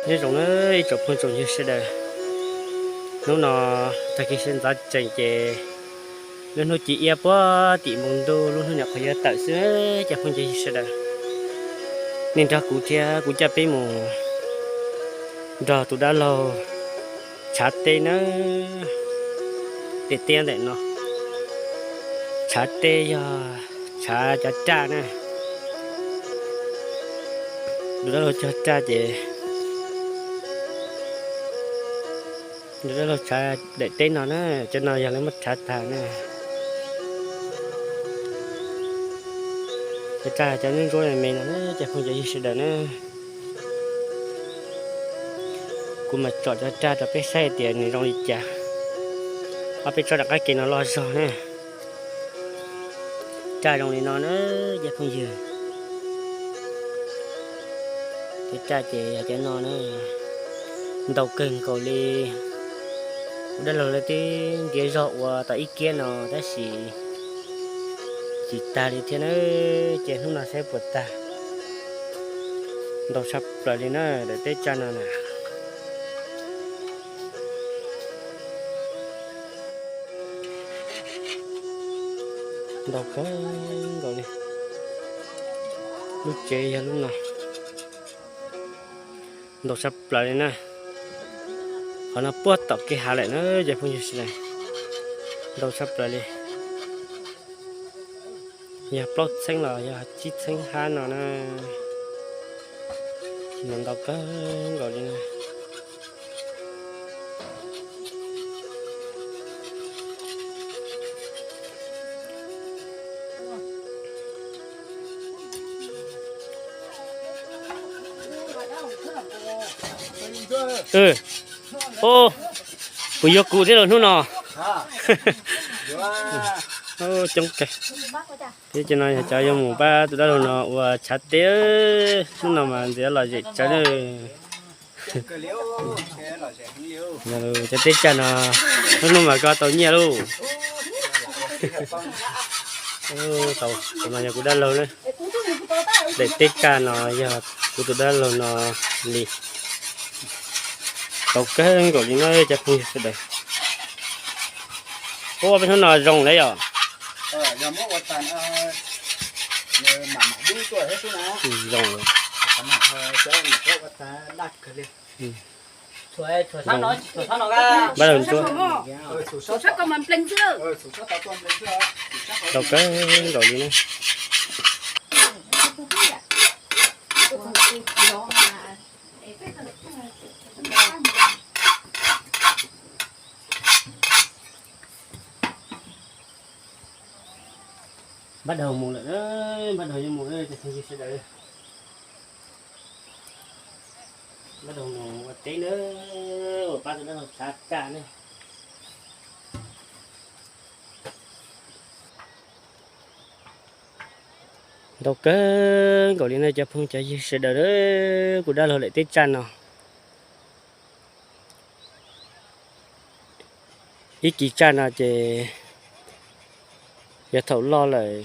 Nyob zoo na ib tsoom phooj tsoom ywg sawv daws. Hnub no tag kis sawv ntxov tsees ces lub hnub ci iab puag tim npoo ntuj, lub hnub nyuam qhuav yuav tawm xwb, cov phooj cov ywg sawv daws. Nej nrog kuv thiab kuv coj peb mus nrog tus dab laug tshav teb na. Daim teb ntawm no tshav teb yog tshav cov raj na. Tus dab laug cog raj ces tus dab laug tshav daim teb no na, cov no yog lawv muab tshav tag na. Cov raj cov ntsuab ntsuab me no na, cov phooj cov ywg sawv daws na. Kuv mam tsom cov raj rau peb saib tias nws zoo li cas. Ob peb tsob rov qab kev no loj zog na. Raj zoo li no na, cov phooj ywg. Cov raj ces yog cov no na, ntau kawg nkaus li. Kuv dab laug lawv twb ntiav zog ua tau ib kiab no tab sis tsis tag li thiab na, ces hnub no saib puas tag. Ntau tshaj plaws li na, daim teb raj no na. Ntau kawg nkaus li. Lub tsev yog lub no. Ntau tshaj plaws li na. Qhov no puag tom kev hav lawm na, cov phooj ywg sawv daws. Ntau tshaj plaws li. Yog plaub txheeb los yog tsib txheeb hab no na. Ntau kawg nkaus li na. Kuv yuav kuv thiab los hnub no. Coob kawg. Thiab cov no yog cov yuav mus pab tus dab laug no ua tshav teb, hnub no mas ntxiv lom zem tsawv. Cov teb raj no, hnub no mas koj tau nyiaj lauj. Tau, no yog kuv dab laug na. Daim teb raj no yog kuv tus dab laug no li. Tau kawg nkaus li no cov phooj ywg sawv daws. Ua peb hnub no zoo lawm yom. Zoo. Npaj daug ntsuab. Tau kawg nkaus li na. Npaj daug mus lawm, npaj daug yuav mus lawm cov phooj ywg sawv daws. Npaj daug mus ua teb na, ua pab tus dab laug tshav raj na. Ntau kawg nkaus li na cov phooj cov ywg sawv daws, kuv dab laug daim teb raj no. Ib kis raj no ces yog thaum loj lawm,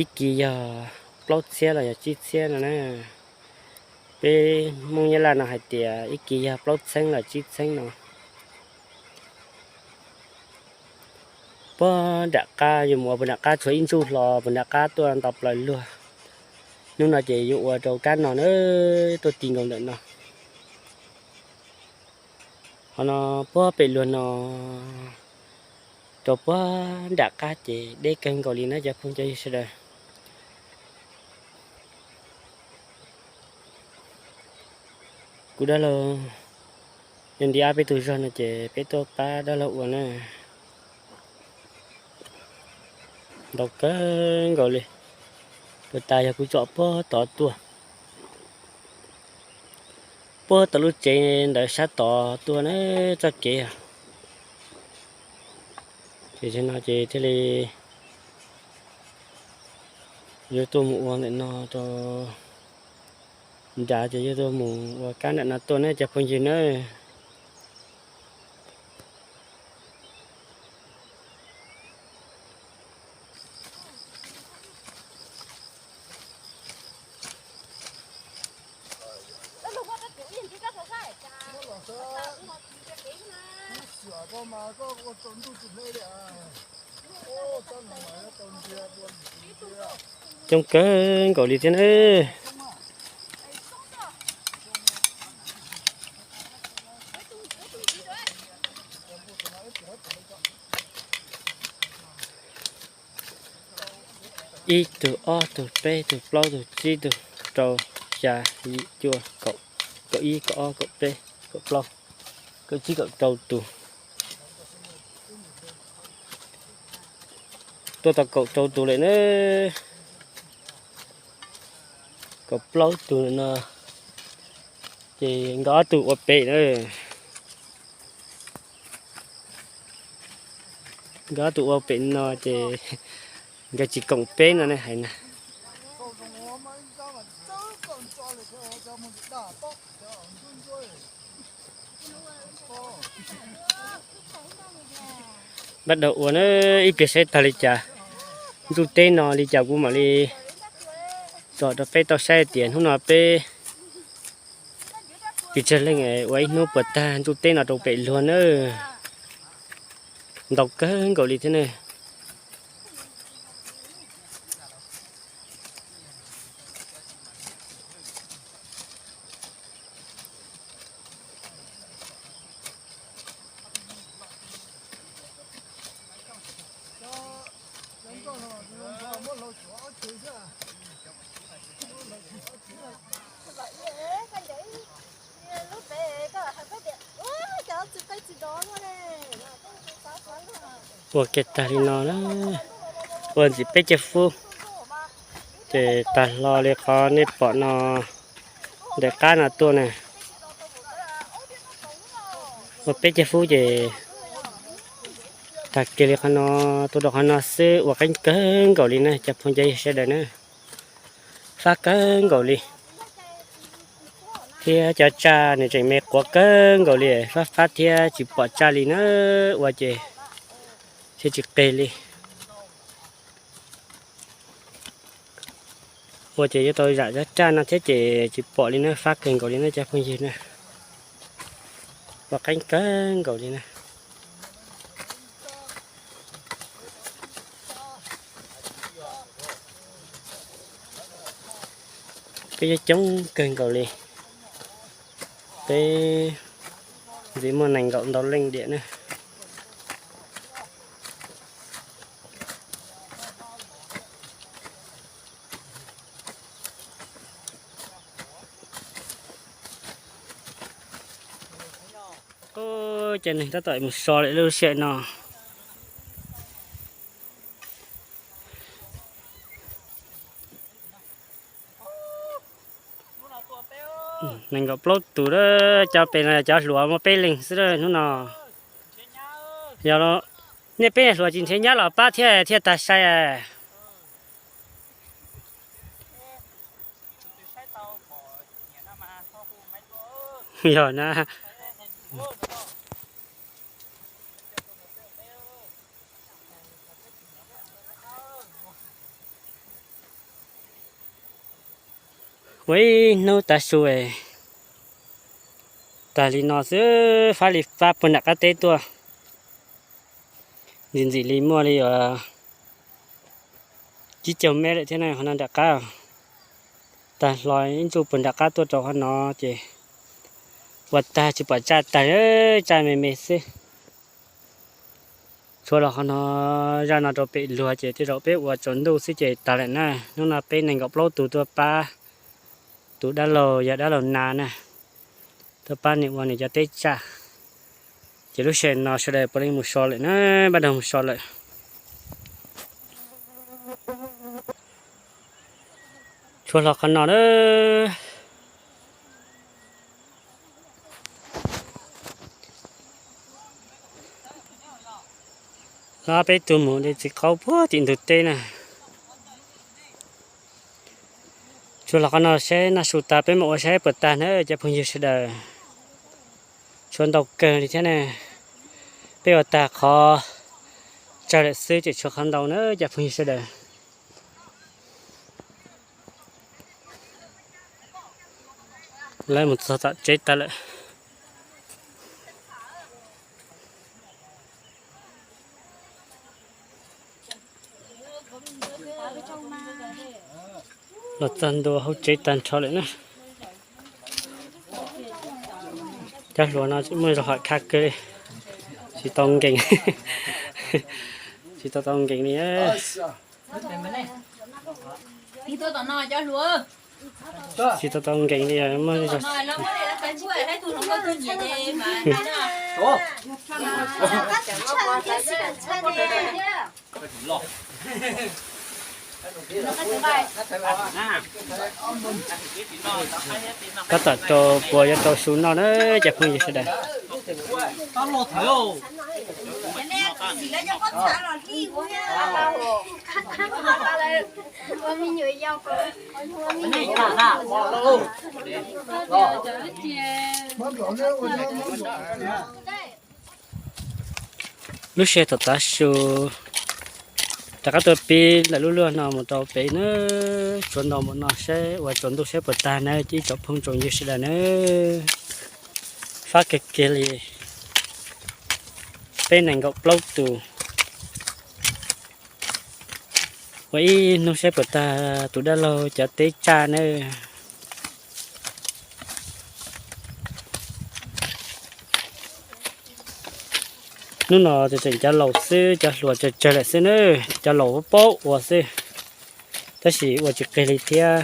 ib kis yog plaub txhiab los yog tsib txhiab no na. Peb Hmoob Nyab Laj no hais tias ib kis yog plaub txheeb los tsib txheeb no. Puag nram qab, yuav mus ua puag nram qab, tshuav ib ntsuj hlo puag nram qab tuaj nto plaws luag. Hnub no ces yuav ua rau kab no na, tuaj ti nkaus ntawm no. Qhov no puag pem luag no rau puag nram qab ces deb kawg nkaus li na cov phooj cov ywg sawv daws. Kuv dab laug yog nti ab peb tug zog no ces peb tuaj pab dab laug ua na. Ntau kawg nkaus li. Puag ta yog kuv tsom puag tod tuaj, puag tau lub tsev ntawd sab tod tuaj na, txoj kev. Ces no ces thiaj li yuav tuaj mus ua ntawm no rau nrad, ces yuav tuaj mus ua kab nram no tuaj na cov phooj ywg na. Coob kawg nkaus li thiab na. Ib tug, ob tug, peb tug, plaub tug, tsib tug, rau, xya, yim, cuaj, kaum, kaum ib, kaum ob, kaum peb, kaum plaub, kaum tsib, kaum rau tus. Tuaj tau kaum rau tus lawm na. Kaum plaub tus no ces nkawd ob tug ua pem na. Nkawd ob tug ua pem no ces nkawd tsis koom peb no ne hais na. Npaj dau ua na, ib pliag saib tag li cas. Ntuj teb no li cas kuv mam li tsom rau peb tau saib tias hnub no peb pes tsawg leej ua ib hnub puas tag ntuj teb no rau pem luag na. Ntau kawg nkaus li thiab ne. Ua kiag tag li no na, ua ntxim peb caug fub, ces tag hlo li qhov nej pom no, ntawm qab no tuaj na. Ua peb caug fub ces tag kiag li qhov no, tuaj rau qhov no xwb ua qeeb kawg nkaus li na cov phooj ywg sawv daws na. Fab kawg nkaus li, thiab cov tsaj nws tseem me quav kawg nkaus li, fab fab thiab tsis pom tsaj li na, ua ces thiab tsis qeg li. Ua ces yuav tau zam cov tsaj no thiab ces tsis pom li na, fab kawg nkaus li na cov phooj ywg na. Ua qeeb kawg nkaus li na. Peb coob coob kawg nkaus li. Peb ntxiv muaj nees nkaum ntau leej diam na. Ces neeg tab tom mus so lawm lub sij hawm no. Nees nkaum plaub tus, cov pem no cov hluas muaj peb leeg xwb hnub no. Yog nej peb hluas tsis nrhiav nyab los pab thiaj thiaj tag sai. Yog na. Ua ib hnub tav su tag li no xwb, fab li fab puag nram qab teb tuaj. Ntxim ntxim li muaj li tsib caug mev lawm thiab na, qhov no nram qab. Tag hlo ib ntsuj puag nram qab tuaj rau qhov no ces ua tag tsis pom tsaj tag, tsaj me me xwb. Tshuav los qhov no, zaj no rau pem luag ces tej zaum peb ua tsaus ntuj xwb ces tag lawm na. Hnub no peb nees nkaum plaub tus tuaj pab tus dab laug yog dab laug Nas na, tuaj pab nws ua nws cov teb tsaj. Ces lub sij hawm no sawv daws puav leej mus so lawm na, npaj dag mus so lawm. Tshuav hlo qhov no na. Los peb tuaj mus de txiv qaub puag tim ntug teb na. Tshuav hlo qhov no saib naj su tas peb mam ua saib puas tag na cov phooj ywg sawv daws. Tshuav ntau kawg li thiab na. Peb ua tag qhov tsawg lawm xwb ces tshuav qhov ntau na cov phooj ywg sawv daws. Lawv mus txog tom tsev tas lawm. Los txog ntua hauv tsev tag nrho lawm na. Cov hluas no muaj zog hom khab kawg li, tsis tau nkees, tsis tau tau nkees li. Tsis tau tau nkees li, muaj zog. Tab tom rau puas yuav rau su noj na cov phooj ywg sawv daws. Lub sij hawm thaum tav su rov qab tuaj pib lawm lub luag no mus rau pem na, tsuav ntaus npaum no saib ua tsaus ntuj saib puas tag na ib tsoom phooj tsoom ywg sawv daws na. Fab kiag kiag li, peb nees nkaum plaub tus. Ua ib hnub saib puas tag tus dab laug cov teb tsaj na. Hnub no tseem cov laus xwb, cov hluas tsawg tsawg lawm xwb na, cov laus paub ua xwb, tab sis ua tsis qig li thiab.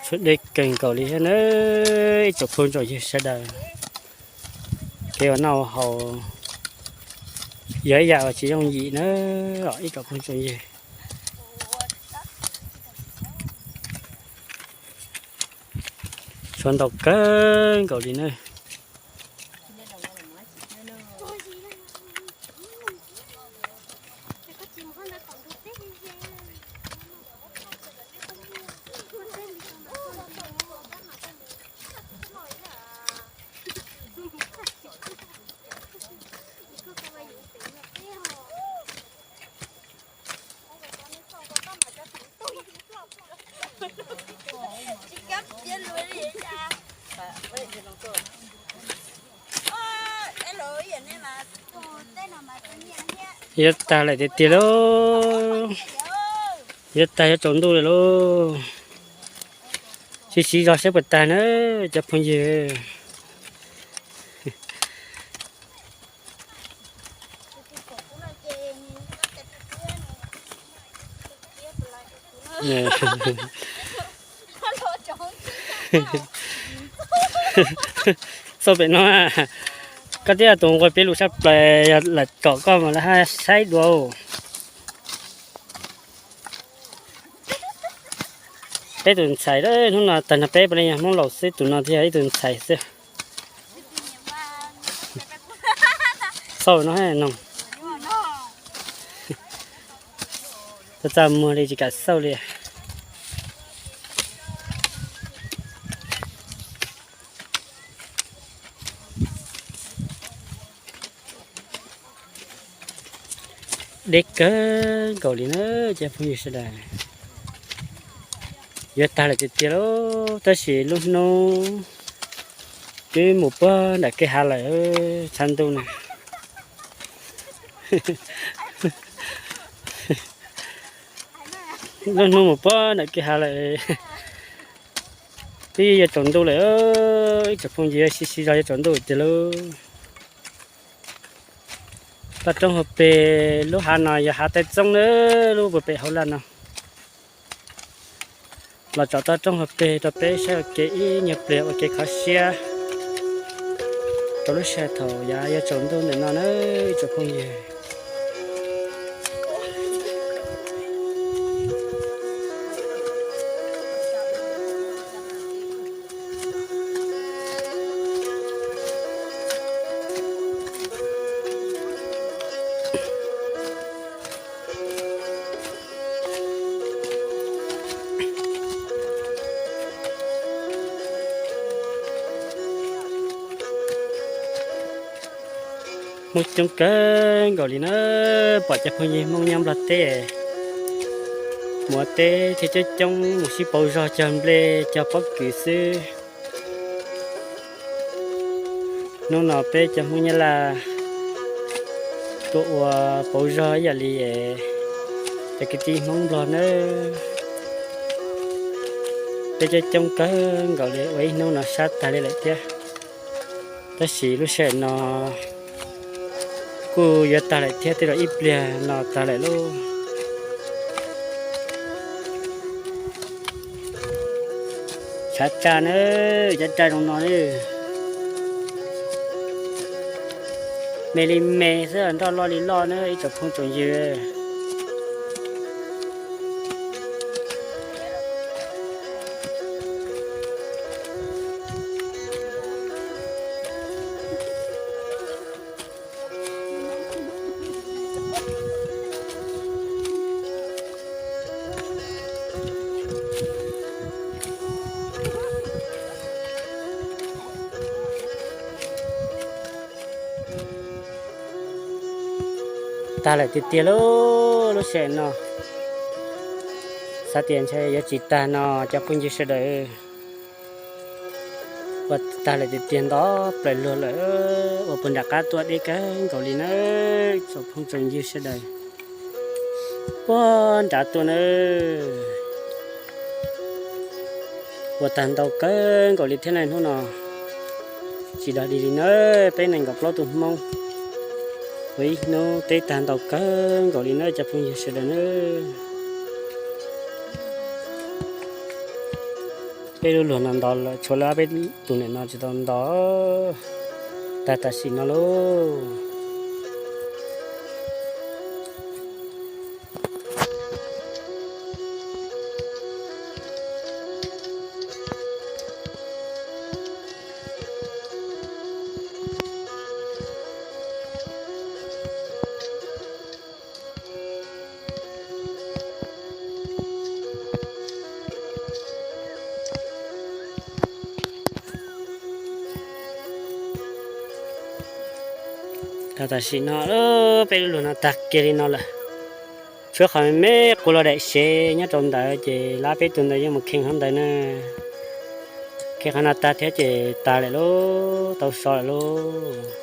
Tshuav deb kawg nkaus li thiab na, ib tsoom phooj tsoom ywg sawv daws. Kev ua noj ua haus yog ib yam uas tsis yooj yim na, ib tsoom phooj tsoom ywg. Tshuav ntau kawg nkaus li na. Yuav tag lawm tiag tiag lauj. Yuav tag yuav tsaus ntuj lawm lauj. Siv siv zog saib puas tag na cov phooj ywg. Xauj pem no, koj twb yog tus nqua piav lus tshaj plaws, yog lawv kom koj mas lawv haj saib dua. Peb tus ntxhais, hnub no tag nrho peb puav leej yog Hmoob laus xwb, tus no thiaj yog ib tug ntxhais xwb. Xauj no no. Txaj txaj muag li tsis kam xauj li. Deb kawg nkaus li na cov phooj ywg sawv daws. Yuav tag lawm tiag tiag lauj, tab sis lub hnub twb mus puag nram kwj ha lawm, tshav ntuj na. Lub hnub mus puag nram kwj ha lawm, twb yuav tsaus ntuj lawm, ib tsoom phooj ywg, siv siv zog yuav tsaus ntuj tiag lauj. Toj roob hauv pes, lub hav no yog hav Taij Txoob na, lub puag pem hauv laj no. Los tsom toj roob hauv pes rau peb saib ua ke ib nyuag pliag ua ke kho siab rau lub sij hawm thaum yav yuav tsaus ntuj ntawm no na ib tsoom phooj ywg. Hmoob coob kawg nkaus li na, pom cov phooj ywg Hmoob nyob Nplog teb, Muav teb thiab coob coob mus sib pauv zog cog nplej cog pob kws xwb. Hnub no peb cov Hmoob Nyab Laj tuaj ua pauv zog ib yam li cov kwv tij Hmoob Nplog nawb. Peb coob coob kawg nkaus li ua ib hnub no sab tag li lawm thiab. Tab sis lub sij hawm no kuj yuav tag lawm thiab, tej zaum ib pliag no tag lawm lauj. Tshav tsa na, tshav tsa zoo no na. Me li me xwb, nroj loj li loj na ib tsoom phooj tsoom ywg. Tag lawm tiag tiag lauj, lub sij hawm no xav tias ntshe yuav tsis tag no cov phooj ywg sawv daws. Ua tag lawm tiag tiag, nto plaws luag lawm, ua puag nram qab tuaj deb kawg nkaus li na tsoom phooj tsoom ywg sawv daws. Puag nrad tuaj na. Ua tag ntau kawg nkaus li thiab na hnub no. Tsis dog dig li na, peb nees nkaum plaub tus Hmoob ua ib hnub teb tag ntau kawg nkaus li na cov phooj ywg sawv daws na. Peb lub luag no nto lawm, tshuav lawm peb tus niam no tsis tau nto. Tag tam sim no lauj. Tag tam sim no, peb lub luag no tag kiag li no lawm. Tshuav qhov me me qus los daim sev nyob rau ntawd ces lawv peb tus ntawd yeej mus kheej qhov ntawd na. Kheej qhov no tag thiab ces tag lawm lauj, tau so lawm lauj.